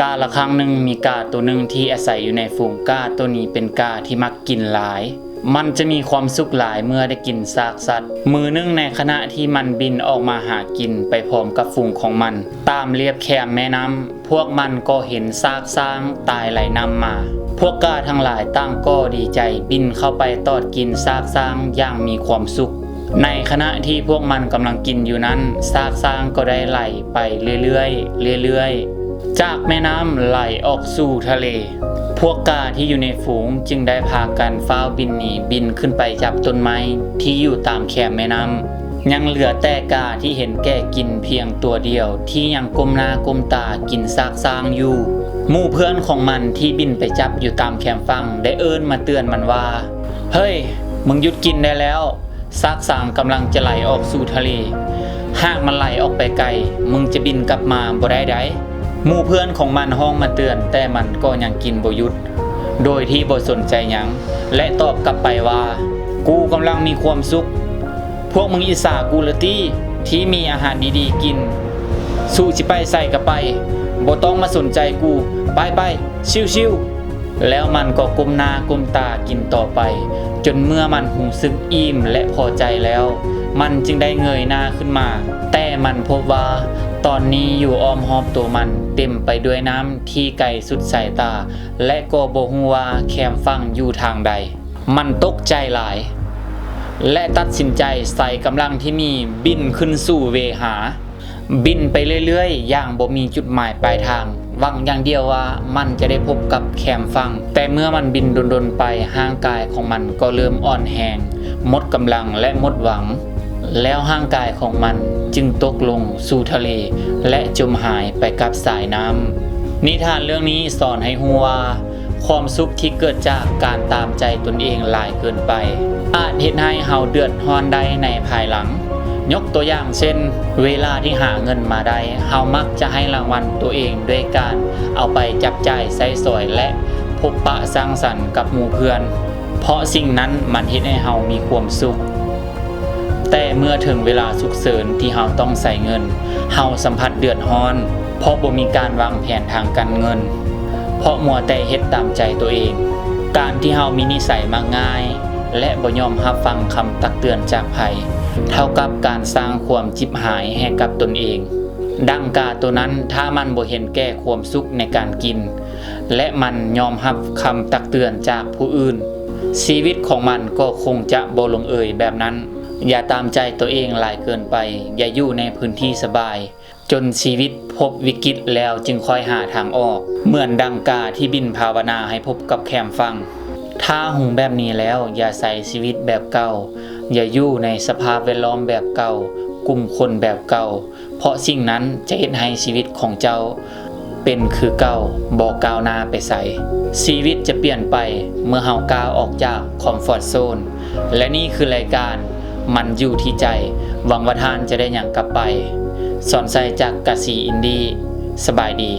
ກາລະຄັ້ງໜຶ່ງ ມີກາໂຕໜຶ່ງທີ່ອາໄສຢູ່ໃນຝູງ. ກາໂຕນີ້ເປັນກາທີ່ມັກກິນຫຼາຍ. ມັນຈະມີຄວາມສຸກຫຼາຍເມື່ອໄດ້ກິນຊາກສັດ. ມື້ໜຶ່ງໃນຂະນະທີ່ມັນບິນອອກມາຫາກິນໄປພ້ອມກັບຝູງຂອງມັນ ຕາມລຽບແຄມແມ່ນ້ຳ, ພວກມັນກໍເຫັນຊາກຊ້າງຕາຍໄຫຼນຳມາ. ພວກກາທັງຫຼາຍຕ່າງກໍດີໃຈບິນເຂົ້າໄປຕອດກິນຊາກຊ້າງຢ່າງມີຄວາມສຸກ. ໃນຂະນະທີ່ພວກມັນກຳລັງກິນຢູ່ນັ້ນ, ຊາກຊ້າງກໍໄດ້ໄຫຼໄປເລື້ອຍໆ ເລື້ອຍໆ ຈາກແມ່ນ້ຳໄຫຼອອກສູ່ທະເລ. ພວກກາທີ່ຢູ່ໃນຝູງຈຶ່ງໄດ້ພາກັນຟ້າວບິນໜີ, ບິນຂຶ້ນໄປຈັບຕົ້ນໄມ້ທີ່ຢູ່ຕາມແຄມແມ່ນ້ຳ. ຍັງເຫຼືອແຕ່ກາທີ່ເຫັນແກ່ກິນພຽງຕົວດຽວ ທີ່ຍັງກົ້ມໜ້າກົ້ມຕາກິນຊາກຊ້າງຢູ່. ໝູ່ເພື່ອນຂອງມັນທີ່ບິນໄປຈັບຢູ່ຕາມແຄມຝັ່ງໄດ້ເອີ້ນມາເຕືອນມັນວ່າ, ເຮີ້ຍ, ມຶງຢຸດກິນໄດ້ແລ້ວ. ຊາກຊ້າງກຳລັງຈະໄຫຼອອກສູ່ທະເລ. ຫາກມັນໄຫຼອອກໄປໄກ, ມຶງຈະບິນກັບມາບໍ່ໄດ້ໃດ. ໝູ່ເພື່ອນຂອງມັນຮ້ອງມາເຕືອນ, ແຕ່ມັນກໍຍັງກິນບໍ່ຢຸດ ໂດຍທີ່ບໍ່ສົນໃຈຫຍັງ ແລະ ຕອບກັບໄປວ່າ, ກູກຳລັງມີຄວາມສຸກ. ພວກມຶງອິດສາກູລະຕິ ທີ່ມີອາຫານດີໆກິນ. ສູຊິໄປໃສກະໄປ, ບໍ່ຕ້ອງມາສົນໃຈກູ. ໄປໆ, ຊິວໆ. ແລ້ວມັນກໍກົ້ມໜ້າກົ້ມຕາກິນຕໍ່ໄປ, ຈົນເມື່ອມັນຮູ້ສຶກອີ່ມ ແລະ ພໍໃຈແລ້ວ, ມັນຈຶ່ງໄດ້ເງີຍໜ້າຂຶ້ນມາ. ແຕ່ມັນພົບວ່າຕອນນີ້ຢູ່ອ້ອມຮອບໂຕມັນເຕັມໄປດ້ວຍນ້ຳທີ່ໄກສຸດສາຍຕາ ແລະ ກໍບໍ່ຮູ້ວ່າແຄມຝັ່ງຢູ່ທາງໃດ. ມັນຕົກໃຈຫຼາຍ ແລະ ຕັດສິນໃຈໃຊ້ກຳລັງທີ່ມີບິນຂຶ້ນສູ່ເວຫາ. ບິນໄປເລື້ອຍໆຢ່າງບໍ່ມີຈຸດໝາຍປາຍທາງ, ຫວັງຢ່າງດຽວວ່າມັນຈະໄດ້ພົບກັບແຄມຝັ່ງ. ແຕ່ເມື່ອມັນບິນດົນໆໄປ, ຮ່າງກາຍຂອງມັນກໍເລີ່ມອ່ອນແຮງ, ໝົດກຳລັງ ແລະ ໝົດຫວັງ. ແລ້ວຮ່າງກາຍຂອງມັນຈຶ່ງຕົກລົງສູ່ທະເລ ແລະ ຈົມຫາຍໄປກັບສາຍນ້ຳ. ນິທານເລື່ອງນີ້ສອນໃຫ້ຮູ້ວ່າ ຄວາມສຸກທີ່ເກີດຈາກການຕາມໃຈຕົນເອງຫຼາຍເກີນໄປ ອາດເຮັດໃຫ້ເຮົາເດືອດຮ້ອນໄດ້ໃນພາຍຫຼັງ. ຍົກຕົວຢ່າງເຊັ່ນ, ເວລາທີ່ຫາເງິນມາໄດ້, ເຮົາມັກຈະໃຫ້ລາງວັນຕົວເອງດ້ວຍການເອົາໄປຈັບຈ່າຍໃຊ້ສອຍ ແລະ ພົບປະສັງສັນກັບໝູ່ເພື່ອນ, ເພາະສິ່ງນັ້ນມັນເຮັດໃຫ້ເຮົາມີຄວາມສຸກ. ແຕ່ເມື່ອເຖິງເວລາສຸກເສີນທີ່ເຮົາຕ້ອງໃຊ້ເງິນ, ເຮົາສຳພັດເດືອດຮ້ອນ ເພາະບໍ່ມີການວາງແຜນທາງການເງິນ, ເພາະມົວແຕ່ເຮັດຕາມໃຈຕົວເອງ. ການທີ່ເຮົາມີນິໄສມັກງ່າຍ ແລະ ບໍ່ຍອມຮັບຟັງຄຳຕັກເຕືອນຈາກໃຜ ເທົ່າກັບການສ້າງຄວາມຈິບຫາຍໃຫ້ກັບຕົນເອງ. ດັ່ງກາໂຕນັ້ນ, ຖ້າມັນບໍ່ເຫັນແກ່ຄວາມສຸກໃນການກິນ ແລະ ມັນຍອມຮັບຄຳຕັກເຕືອນຈາກຜູ້ອື່ນ, ຊີວິດຂອງມັນກໍຄົງຈະບໍ່ລົງເອີຍແບບນັ້ນ. ຢ່າຕາມໃຈຕົວເອງຫຼາຍເກີນໄປ, ຢ່າຢູ່ໃນພື້ນທີ່ສະບາຍ ຈົນຊີວິດພົບວິກິດແລ້ວຈຶ່ງຄ່ອຍຫາທາງອອກ, ເໝືອນດັ່ງກາທີ່ບິນພາວະນາໃຫ້ພົບກັບແຄມຝັ່ງ. ຖ້າຮູ້ແບບນີ້ແລ້ວ, ຢ່າໃຊ້ຊີວິດແບບເກົ່າ, ຢ່າຢູ່ໃນສະພາບແວດລ້ອມແບບເກົ່າ, ກຸ່ມຄົນແບບເກົ່າ, ເພາະສິ່ງນັ້ນຈະເຮັດໃຫ້ຊີວິດຂອງເຈົ້າເປັນຄືເກົ່າ, ບໍ່ກ້າວໜ້າໄປໃສ. ຊີວິດຈະປ່ຽນໄປເມື່ອເຮົາກ້າວອອກຈາກຄອມຟອດໂຊນ. ແລະ ນີ້ຄືລາຍການ ມັນຢູ່ທີ່ໃຈ. ຫວັງວ່າທ່ານຈະໄດ້ຫຍັງກັບໄປ. ສອນໄຊ ຈາກກະສີອິນດີ. ສະບາຍດີ.